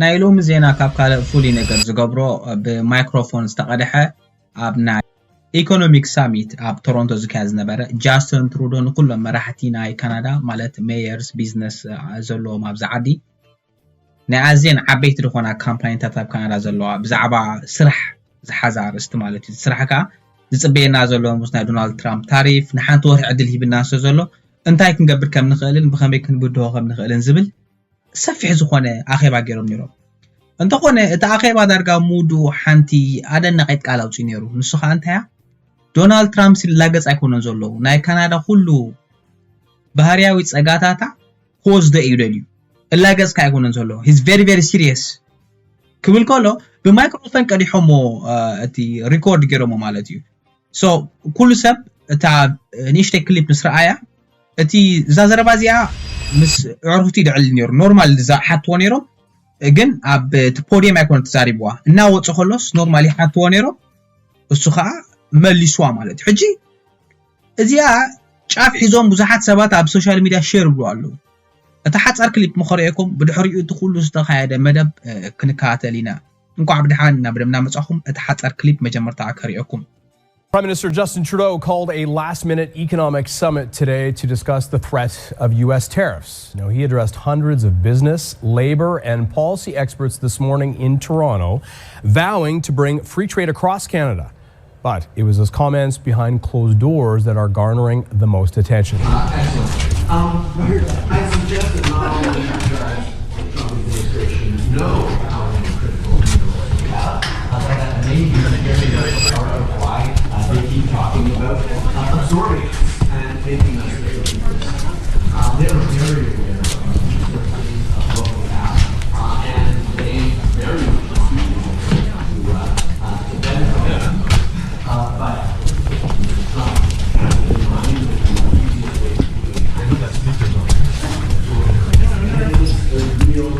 ናይ ሎሚ ዜና ካብ ካልእ ፍሉይ ነገር ዝገብሮ፣ ብማይክሮፎን ዝተቐድሐ ኣብ ናይ ኢኮኖሚክ ሳሚት ኣብ ቶሮንቶ ዝካየድ ዝነበረ፣ ጃስትን ትሩዶ ንኩሎም መራሕቲ ናይ ካናዳ፣ ማለት ሜየርስ፣ ቢዝነስ ዘለዎም ኣብዚ ዓዲ፣ ናይ ኣዝየን ዓበይቲ ዝኾና ካምፓኒታት ኣብ ካናዳ ዘለዋ፣ ብዛዕባ ስራሕ ዝሓዘ ኣርእስቲ ማለት እዩ። ስራሕ ከኣ ዝጽበየና ዘሎ ምስ ናይ ዶናልድ ትራምፕ ታሪፍ ንሓንቲ ወርሒ ዕድል ሂብና ስለ ዘሎ፣ እንታይ ክንገብር ከም ንኽእልን ብኸመይ ክንብድሆ ከም ንኽእልን ዝብል ሰፊሕ ዝኾነ ኣኼባ ገይሮም ነይሮም። እንተኾነ እቲ ኣኼባ ዳርጋ ሙዱ ሓንቲ ኣደናቒት ቃል ኣውፅኡ ነይሩ። ንሱ ኸኣ እንታይ እያ? ዶናልድ ትራምፕ ላገጽ ኣይኮነን ዘሎ፣ ናይ ካናዳ ኩሉ ባህርያዊ ጸጋታታ ክወስዶ እዩ ደልዩ። እላገጽካ ኣይኮነን ዘሎ። He's very, very serious ክብል ከሎ፣ ብማይክሮፎን ቀዲሖሞ፣ እ፣ እቲ ሪኮርድ ገይሮሞ ማለት እዩ። So ኩሉ ሰብ እታ ንእሽተይ ክሊፕ ምስ ረኣያ፣ እቲ፣ እዛ ዘረባ እዚኣ ምስ ኣዕሩኽቱ ይድዕል ነይሩ። ኖርማል ዝሓትዎ ነይሮም፣ ግን ኣብ እቲ ፖዲየም ኣይኮነ ተዛሪብዋ። እናወፀ ከሎስ ኖርማል ይሓትዎ ነይሮም፣ እሱ ከዓ መሊስዋ ማለት እዩ። ሕጂ እዚኣ ጫፍ ሒዞም ብዙሓት ሰባት ኣብ ሶሻል ሚድያ ሼር ይብሉ ኣለዉ። እታ ሓጻር ክሊፕ ምኸርእየኩም፣ ብድሕሪኡ እቲ ኩሉ ዝተኻየደ መደብ፣ እ፣ ክንከታተል ኢና። እንኳዕ ብደሓን ናብ ደምና መጻኹም። እታ ሓጻር ክሊፕ መጀመርታ ከርእየኩም። Prime Minister Justin Trudeau called a last minute economic summit today to discuss the threat of U S tariffs. Now, he addressed hundreds of business, labor, and policy experts this morning in Toronto, vowing to bring free trade across Canada. But it was his comments behind closed doors that are garnering the most attention. Excellent. Um, I suggest that not only the Trump administration know how critical minerals are, but that maybe hearing as part of why uh, they keep talking about uh, absorbing us and making us their people. Uh, they're very aware of the importance of what we have, uh, and they very much want to, uh, uh, to benefit. Uh, but it's not in line with the easiest way to do it. I think that's business. And it is a real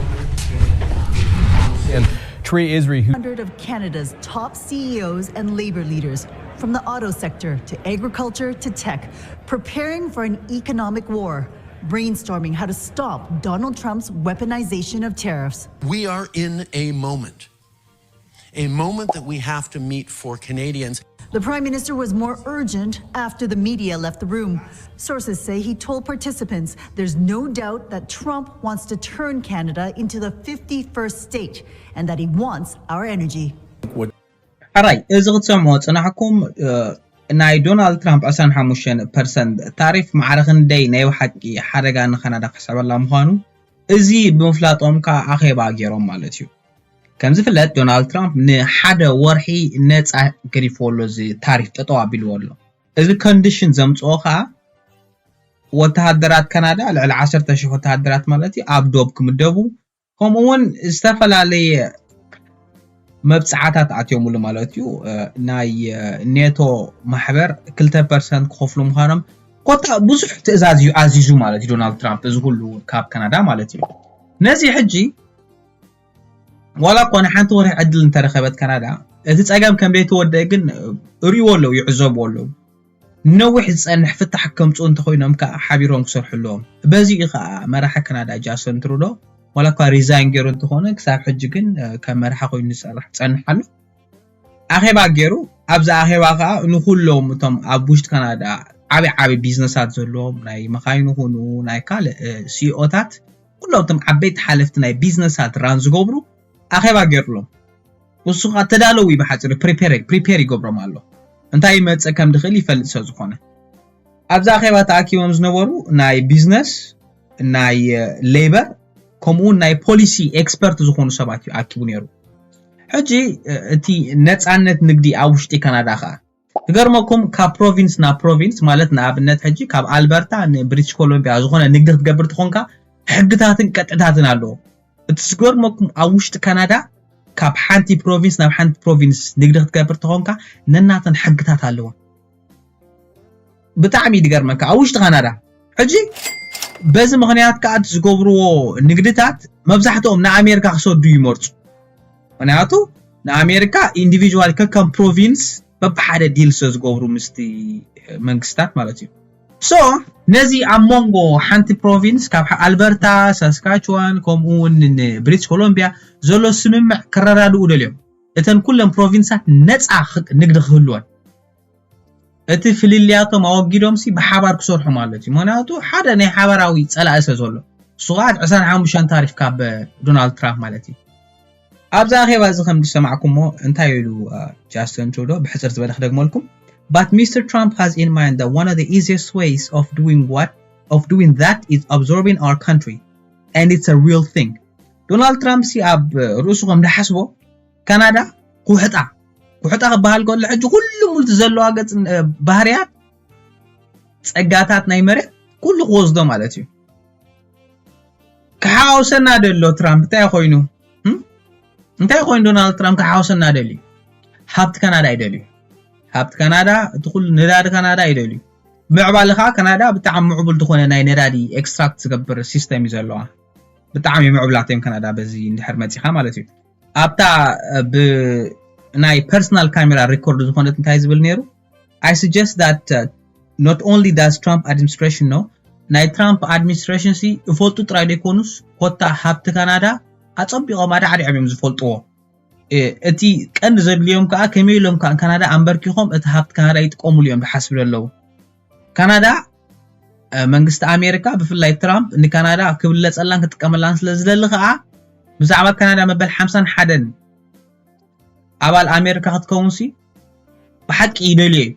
And Trey Isri, who hundred of Canada's top C E Os and labor leaders, from the auto sector to agriculture to tech, preparing for an economic war, brainstorming how to stop Donald Trump's weaponization of tariffs. We are in a moment, a moment that we have to meet for Canadians. The prime minister was more urgent after the media left the room. Sources say he told participants there's no doubt that Trump wants to turn Canada into the fifty-first state and that he wants our energy. ሕራይ፣ እዚ ክትሰምዖ ጽናሕኩም፣ እ፣ ናይ ዶናልድ ትራምፕ ዕስራን ሓሙሽተን ፐርሰንት ታሪፍ ማዕረ ክንደይ ናይ ብሓቂ ሓደጋ ንካናዳ ክስዕበላ ምዃኑ፣ እዚ ብምፍላጦም ከኣ ኣኼባ ገይሮም ማለት እዩ። ከም ዝፍለጥ፣ ዶናልድ ትራምፕ ንሓደ ወርሒ ነጻ ገዲፍዎ ኣሎ፣ እዚ ታሪፍ ጠጠው ኣቢልዎ ኣሎ። እዚ ኮንዲሽን ዘምጽኦ ከኣ፣ ወተሃደራት ካናዳ፣ ልዕሊ ዓሰርተ ሽሕ ወተሃደራት ማለት እዩ፣ ኣብ ዶብ ክምደቡ፣ ከምኡ እውን ዝተፈላለየ መብጽዓታት ኣትዮምሉ ማለት እዩ። እ፣ ናይ፣ እ፣ ኔቶ ማሕበር ክልተ ፐርሰንት ክኸፍሉ ምዃኖም፣ ኮታ ብዙሕ ትእዛዝ እዩ ኣዚዙ ማለት እዩ ዶናልድ ትራምፕ፣ እዚ ኩሉ ካብ ካናዳ ማለት እዩ። ነዚ ሕጂ ዋላ እኳ ንሓንቲ ወርሒ ዕድል እንተረኸበት ካናዳ፣ እቲ ጸገም ከም ዘይተወደአ ግን፣ እ፣ እርእይዎ ኣለዉ፣ ይዕዘብዎ ኣለዉ። ነዊሕ ዝጸንሕ ፍታሕ ከምጽኡ እንተኾይኖም ከኣ ሓቢሮም ክሰርሑ ኣለዎም። በዚ እዩ ከኣ መራሒ ካናዳ ጃሰን ትሩዶ ዋላ እኳ ሪዛይን ገይሩ እንተኾነ ክሳብ ሕጂ ግን፣ እ፣ ከም መራሒ ኮይኑ ዝሰርሕ ክጸንሕ ኣሎ። ኣኼባ ገይሩ፣ ኣብዚ ኣኼባ ከኣ ንኹሎም እቶም ኣብ ውሽጢ ካናዳ ዓቢ ዓቢ ቢዝነሳት ዘለዎም ናይ መኻይን ይኹኑ ናይ ካልእ፣ እ፣ ሲኢኦታት ኩሎም እቶም ዓበይቲ ሓለፍቲ ናይ ቢዝነሳት ራን ዝገብሩ ኣኼባ ገይሩሎም። ንሱ ከዓ ተዳለዉ እዩ ብሓፂሩ ፕሪፔር ፕሪፔር ይገብሮም ኣሎ እንታይ ይመፅእ ከም ድኽእል ይፈልጥ ሰብ ዝኾነ ኣብዚ ኣኼባ ተኣኪቦም ዝነበሩ ናይ ቢዝነስ ናይ ሌበር ከምኡውን ናይ ፖሊሲ ኤክስፐርት ዝኾኑ ሰባት እዩ ኣኪቡ ነይሩ ሕጂ እቲ ነፃነት ንግዲ ኣብ ውሽጢ ካናዳ ከዓ ትገርመኩም ካብ ፕሮቪንስ ናብ ፕሮቪንስ ማለት ንኣብነት ሕጂ ካብ ኣልበርታ ንብሪትሽ ኮሎምቢያ ዝኾነ ንግዲ ክትገብር ትኾንካ ሕግታትን ቀጥታትን ኣለዎ እቲ ዝገርመኩም ኣብ ውሽጢ ካናዳ ካብ ሓንቲ ፕሮቪንስ ናብ ሓንቲ ፕሮቪንስ ንግዲ ክትገብር ተኾንካ ነናተን ሕግታት ኣለወን ብጣዕሚ ድገርመካ ኣብ ውሽጢ ካናዳ ሕጂ በዚ ምክንያት ከዓ ዝገብርዎ ንግድታት መብዛሕትኦም ንኣሜሪካ ክሰዱ ይመርፁ ምክንያቱ ንኣሜሪካ ኢንዲቪጁዋል ከከም ፕሮቪንስ በብሓደ ዲል ስለ ዝገብሩ ምስቲ መንግስታት ማለት እዩ so ነዚ ኣብ መንጎ ሓንቲ ፕሮቪንስ ካብ ኣልበርታ፣ ሳስካችዋን ከምኡ እውን ብሪትሽ ኮሎምቢያ ዘሎ ስምምዕ ክረዳድኡ ደልዮም። እተን ኩለን ፕሮቪንሳት ነፃ ንግዲ ክህልወን፣ እቲ ፍልልያቶም ኣወጊዶም ሲ ብሓባር ክሰርሑ ማለት እዩ። ምክንያቱ ሓደ ናይ ሓባራዊ ፀላኢ ስለ ዘሎ፣ እሱ ከዓ ዕስራን ሓሙሽተን ታሪፍ ካብ ዶናልድ ትራምፕ ማለት እዩ። ኣብዚ ኣኼባ እዚ ከም ዝሰማዕኩሞ እንታይ ኢሉ ጃስትን ትሩዶ ብሕፅር ዝበለ ክደግመልኩም። But Mister Trump has in mind that one of the easiest ways of doing what of doing that is absorbing our country, and it's a real thing. ዶናልድ ትራምፕ ሲ ኣብ ርእሱ ከም ዝሓስቦ ካናዳ ክውሕጣ ክውሕጣ ክበሃል ከሎ ሕጂ ኩሉ ሙሉ ዘለዋ ገፅ ባህርያት ፀጋታት ናይ መሬት ኩሉ ክወስዶ ማለት እዩ። ክሓውሰና ደሎ ትራምፕ እንታይ ኮይኑ እንታይ ኮይኑ ዶናልድ ትራምፕ ክሓውሰና ደልዩ? ሃብቲ ካናዳ ይደልዩ። ሃብቲ ካናዳ እቲ ኩሉ ነዳዲ ካናዳ ይደልዩ። ምዕባለ ከዓ ካናዳ ብጣዕሚ ምዕቡል ዝኾነ ናይ ነዳዲ ኤክስትራክት ዝገብር ሲስተም እዩ ዘለዋ። ብጣዕሚ ምዕቡላት እዮም ካናዳ በዚ እንድሕር መፂኻ ማለት እዩ። ኣብታ ብናይ ፐርሰናል ካሜራ ሪኮርድ ዝኾነት እንታይ ዝብል ነይሩ? I suggest that not only does Trump administration know፣ ናይ ትራምፕ ኣድሚኒስትሬሽን ሲ ይፈልጡ ጥራይ ዘይኮኑስ ኮታ ሃብቲ ካናዳ ኣፀቢቖም ኣዳዕዲዖም እዮም ዝፈልጥዎ። እቲ ቀንዲ ዘድልዮም ከዓ ከመይ ኢሎም ከዓ ካናዳ ኣንበርኪኾም እቲ ሃብቲ ካናዳ ይጥቀሙሉ እዮም ዝሓስቡ ዘለዉ። ካናዳ መንግስቲ ኣሜሪካ ብፍላይ ትራምፕ ንካናዳ ክብለፀላን ክጥቀመላን ስለ ዝደሊ ከዓ ብዛዕባ ካናዳ መበል ሓምሳን ሓደን ኣባል ኣሜሪካ ክትከውን ሲ ብሓቂ ይደልዮ እዩ።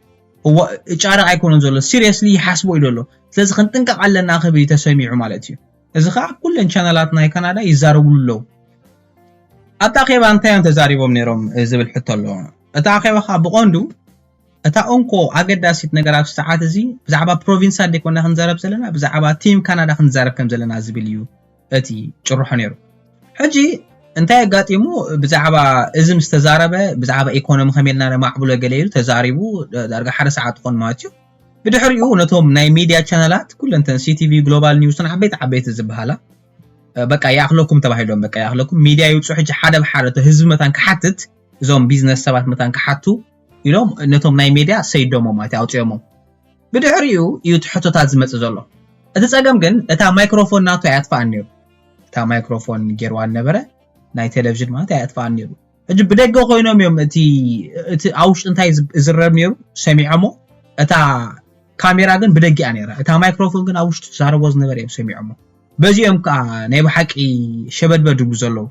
እጫረቕ ኣይኮነን ዘሎ፣ ሲሪየስሊ ይሓስቦ እዩ ዘሎ። ስለዚ ክንጥንቀቕ ኣለና ክብል እዩ ተሰሚዑ ማለት እዩ። እዚ ከዓ ኩለን ቻነላት ናይ ካናዳ ይዛረብሉ ኣለዉ። ኣብቲ ኣኼባ እንታይ እዮም ተዛሪቦም ነይሮም ዝብል ሕቶ ኣሎ። እቲ ኣኼባ ከዓ ብቐንዱ እታ እንኮ ኣገዳሲት ነገር ኣብዚ ሰዓት እዚ ብዛዕባ ፕሮቪንሳት ዘይኮና ክንዛረብ ዘለና፣ ብዛዕባ ቲም ካናዳ ክንዛረብ ከም ዘለና ዝብል እዩ እቲ ጭርሖ ነይሩ። ሕጂ እንታይ ኣጋጢሙ? ብዛዕባ እዚ ምስ ተዛረበ ብዛዕባ ኢኮኖሚ ከመይ ኢልና ነማዕብሎ ገለ ኢሉ ተዛሪቡ። ዳርጋ ሓደ ሰዓት ትኾን ማለት እዩ። ብድሕሪኡ ነቶም ናይ ሚድያ ቻነላት ኩለንተን ሲቲቪ፣ ግሎባል ኒውስን ዓበይቲ ዓበይቲ ዝበሃላ በቃ ይኣኽለኩም ተባሂሎም በቃ ይኣኽለኩም ሚድያ ይውፅኡ ሕጂ ሓደ ብሓደ እቲ ህዝቢ መታን ክሓትት እዞም ቢዝነስ ሰባት መታን ክሓቱ ኢሎም ነቶም ናይ ሚድያ ሰይዶሞም ማለት ኣውፅኦሞም። ብድሕሪኡ እዩ እቲ ሕቶታት ዝመፅእ ዘሎ። እቲ ፀገም ግን እታ ማይክሮፎን ናቱ ኣይኣጥፋኣን ነይሩ። እታ ማይክሮፎን ገይርዋ ነበረ ናይ ቴሌቪዥን ማለት ኣይኣጥፋኣን ነይሩ። ሕጂ ብደገ ኮይኖም እዮም እቲ እቲ ኣብ ውሽጢ እንታይ ዝረብ ነይሩ ሰሚዖሞ። እታ ካሜራ ግን ብደጊኣ ነይራ። እታ ማይክሮፎን ግን ኣብ ውሽጢ ዝዛረቦ ዝነበረ እዮም ሰሚዖሞ። በዚኦም ከዓ ናይ ብሓቂ ሸበድበድ ይብሉ ዘለዉ።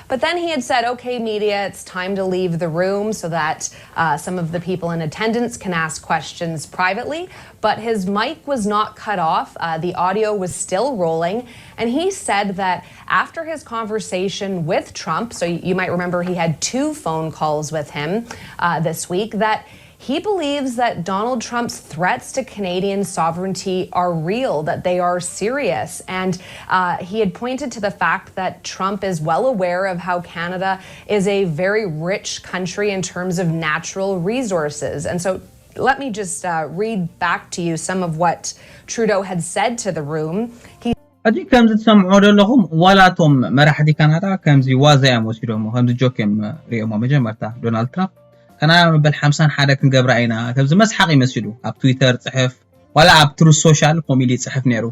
But then he had said, okay, media, it's time to leave the room so that uh, some of the people in attendance can ask questions privately. But his mic was not cut off. Uh, the audio was still rolling. And he said that after his conversation with Trump, so you might remember he had two phone calls with him uh, this week, that he believes that Donald Trump's threats to Canadian sovereignty are real, that they are serious. And uh, he had pointed to the fact that Trump is well aware of how Canada is a very rich country in terms of natural resources. And so let me just uh, read back to you some of what Trudeau had said to the room. He ሕጂ ከምዚ ትሰምዖ ዘለኹም ዋላ እቶም መራሕቲ ካናዳ ከምዚ ዋዛ እዮም ወሲዶሞ ከምዚ ጆክ እዮም ሪኦሞ መጀመርታ ዶናልድ ትራምፕ ካናዳ መበል ሓምሳን ሓደ ክንገብራ ኢና ከምዚ መስሓቅ ይመሲሉ ኣብ ትዊተር ፅሕፍ ዋላ ኣብ ትሩዝ ሶሻል ኮሚዲ ፅሕፍ ነይሩ።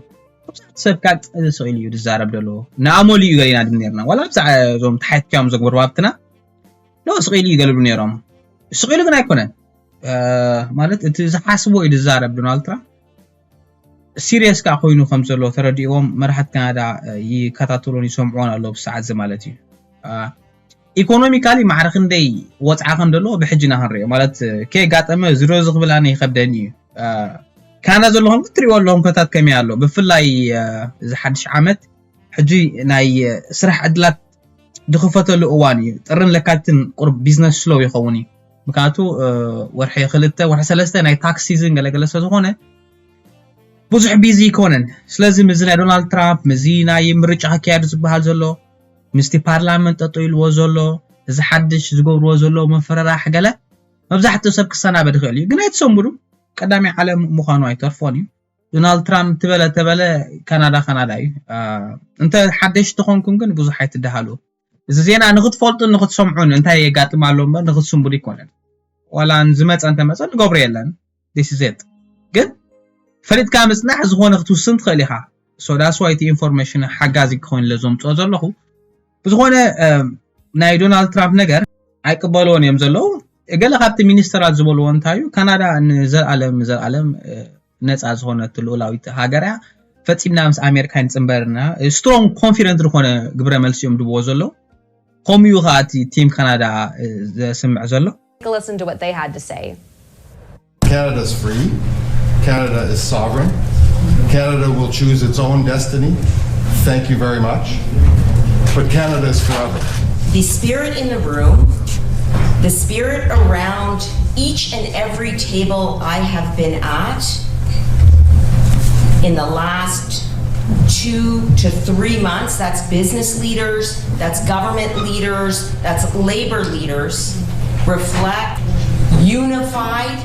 ብዙሓት ሰብ ካብ እዚ ስቕ ኢሉ እዩ ዝዛረብ ዘሎ ንኣመሉ እዩ ገሊና ድም ነርና ዋላ ብዛዕ እዞም ተሓትኪዮም ዘግበሩ ሃብትና ሎ ስቕ ኢሉ እዩ ገልብሉ ነይሮም። ስቕ ኢሉ ግን ኣይኮነን ማለት እቲ ዝሓስቦ እዩ ዝዛረብ ዶናልድ ትራምፕ ሲሪየስ ከዓ ኮይኑ ከም ዘሎ ተረዲእዎም መራሕት ካናዳ ይከታተሉን ይሰምዑን ኣለዉ ብሰዓት እዚ ማለት እዩ። ኢኮኖሚካሊ ማዕረ ክንደይ ወፅዓ ከም ዘለዎ ብሕጂ ኢና ክንሪኦ ማለት ከየጋጠመ ዝሮ ዝክብል ኣነ ይከብደኒ እዩ። ካናዳ ዘለኹም ክትሪእዎ ኣለኹም ኩነታት ከመይ ኣሎ ብፍላይ እዚ ሓድሽ ዓመት ሕጂ ናይ ስራሕ ዕድላት ዝኽፈተሉ እዋን እዩ። ጥርን ለካቲትን ቁሩብ ቢዝነስ ስሎው ይኸውን እዩ። ምክንያቱ ወርሒ ክልተ ወርሒ ሰለስተ ናይ ታክስ ሲዝን ገለገለ ስለ ዝኾነ ብዙሕ ቢዚ ይኮነን። ስለዚ ምዚ ናይ ዶናልድ ትራምፕ ምዚ ናይ ምርጫ ክካየዱ ዝበሃል ዘሎ ምስቲ ፓርላመንት ጠጠው ኢልዎ ዘሎ እዚ ሓድሽ ዝገብርዎ ዘለዉ መፈረራሕ ገለ መብዛሕትኡ ሰብ ክሰናበድ ይኽእል እዩ። ግን ኣይትሰንብዱ ቀዳማይ ዓለም ምዃኑ ኣይተርፎን እዩ። ዶናልድ ትራምፕ ትበለ ተበለ ካናዳ ካናዳ እዩ። እንተ ሓደሽ ተኾንኩም ግን ብዙሕ ኣይትደሃሉ። እዚ ዜና ንክትፈልጡን ንክትሰምዑን እንታይ የጋጥም ኣሎ እምበር ንክትስንብዱ ይኮነን። ዋላ ዝመፀ እንተመፀ ንገብሮ የለን። ዲስዜት ግን ፈሊጥካ ምፅናሕ ዝኾነ ክትውስን ትኽእል ኢኻ። So that's why እቲ ኢንፎርሜሽን ሓጋዚ ክኾን ኢለ ዘምፅኦ ዘለኹ። ብዝኾነ ናይ ዶናልድ ትራምፕ ነገር ኣይቅበልዎን እዮም ዘለዉ። ገለ ካብቲ ሚኒስተራት ዝበልዎ እንታይ እዩ፣ ካናዳ ንዘለኣለም ዘለኣለም ነፃ ዝኾነት ልኡላዊት ሃገር እያ። ፈፂምና ምስ ኣሜሪካ ንፅንበርና ስትሮንግ ኮንፊደንት ዝኾነ ግብረ መልሲ እዮም ድብዎ ዘለዉ። ከምኡ እዩ ከዓ እቲ ቲም ካናዳ ዘስምዕ ዘሎ። Listen to what they had to say. Canada's free. Canada is sovereign. Canada will choose its own destiny. Thank you very much. But Canada is forever. The spirit in the room, the spirit around each and every table I have been at in the last two to three months, that's business leaders, that's government leaders, that's labor leaders, reflect unified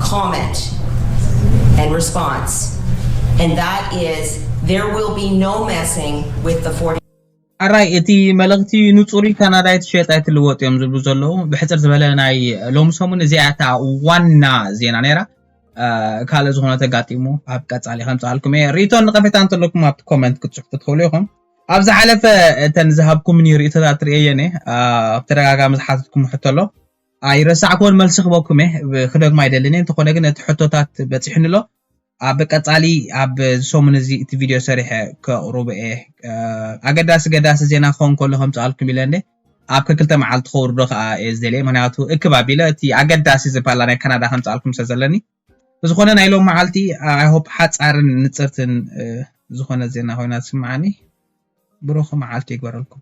comment and response. And that is there will be no messing with the forty. ኣራይ እቲ መልእኽቲ ንጹር እዩ። ካናዳ ኣይትሸየጥ ኣይትልወጥ እዮም ዝብሉ ዘለዉ። ብሕጽር ዝበለ ናይ ሎሚ ሰሙን እዚኣ እታ ዋና ዜና ነይራ። ካልእ ዝኾነ ተጋጢሙ ኣብ ቀጻሊ ከምጽኣልኩም እየ። ርእይቶን ንቐፌታ እንተለኩም ኣብቲ ኮመንት ክትጽሕፉ ትኽእሉ ኢኹም። ኣብ ዝሓለፈ እተን ዝሃብኩምኒ ርእይቶታት ርእየየን እየ። ኣብ ተደጋጋሚ ዝሓተትኩም ሕቶ ኣሎ። ኣይረሳዕኩዎን መልሲ ክበኩም እየ። ክደግሞ ኣይደልን እየ። እንተኾነ ግን እቲ ሕቶታት በጺሑኒ ኣሎ። ኣብ ቀጻሊ ኣብ ሰሙን እዚ እቲ ቪድዮ ሰሪሐ ከቕርቦ እየ። ኣገዳሲ ገዳሲ ዜና ክኸውን ከሎ ከምጽኣልኩም ኢለ እንደ ኣብ ከክልተ መዓልቲ ከውርዶ ከኣ እየ ዝደልየ። ምክንያቱ እክብ ኣቢለ እቲ ኣገዳሲ ዝበሃላ ናይ ካናዳ ከምጽኣልኩም ስለ ዘለኒ። ብዝኾነ ናይ ሎም መዓልቲ I hope ሓጻርን ንጽርትን ዝኾነ ዜና ኮይና ትስምዓኒ። ብሩኽ መዓልቲ ይግበረልኩም።